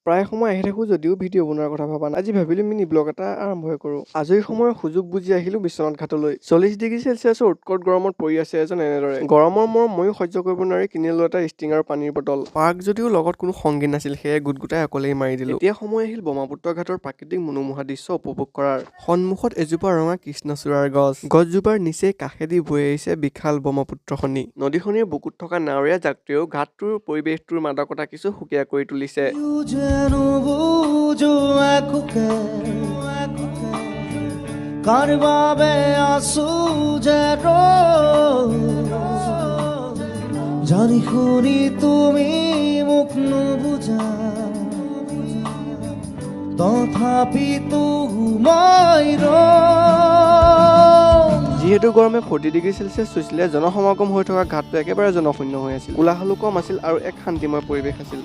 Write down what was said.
প্ৰায় সময় আহি থাকোঁ যদিও ভিডিঅ' বনোৱাৰ কথা ভবা নাই। আজি ভাবিলোঁ মিনি ব্লগ এটা আৰম্ভই কৰোঁ। আজৰি সময়ৰ সুযোগ বুজি আহিলোঁ বিশ্বনাথ ঘাটলৈ। 40 ডিগ্ৰী চেলচিয়াছৰ উৎকট গৰমত পৰি আছে এজন এনেদৰে। গৰমৰ মৰম ময়ো সহ্য কৰিব নোৱাৰি কিনিলোঁ এটা ষ্টিং আৰু পানীৰ বটল। পাৰ্ক যদিও লগত কোনো সংগী নাছিল, সেয়ে গোটগোটাই অকলেই মাৰি দিলোঁ। এতিয়া সময় আহিল ব্ৰহ্মপুত্ৰ ঘাটৰ প্ৰাকৃতিক মনোমোহা দৃশ্য উপভোগ কৰাৰ। সন্মুখত এজোপা ৰঙা কৃষ্ণচূড়াৰ গছ। গছজোপাৰ নিচেই কাষেদি বৈ আহিছে বিশাল ব্ৰহ্মপুত্ৰখনি। নদীখনিৰ বুকুত থকা নাৱৰীয়া জাকটোৱেও ঘাটটোৰ পৰিৱেশটোৰ মাদকতা কিছু সুকীয়া কৰি তুলিছে। যেন বুজো একোকে কাৰ বাবে আছো যে ৰৈ। জানি শুনি তুমি মোক নুবুজা, তথাপিতো মই ৰওঁ। যিহেতু গৰমে 40 ডিগ্ৰী চেলচিয়াছ চুইছিলে, জনসমাগম হৈ থকা ঘাটটো একেবাৰে জনশূন্য হৈ আছিল। কোলাহলো কম আছিল আৰু এক শান্তিময় পৰিৱেশ আছিল।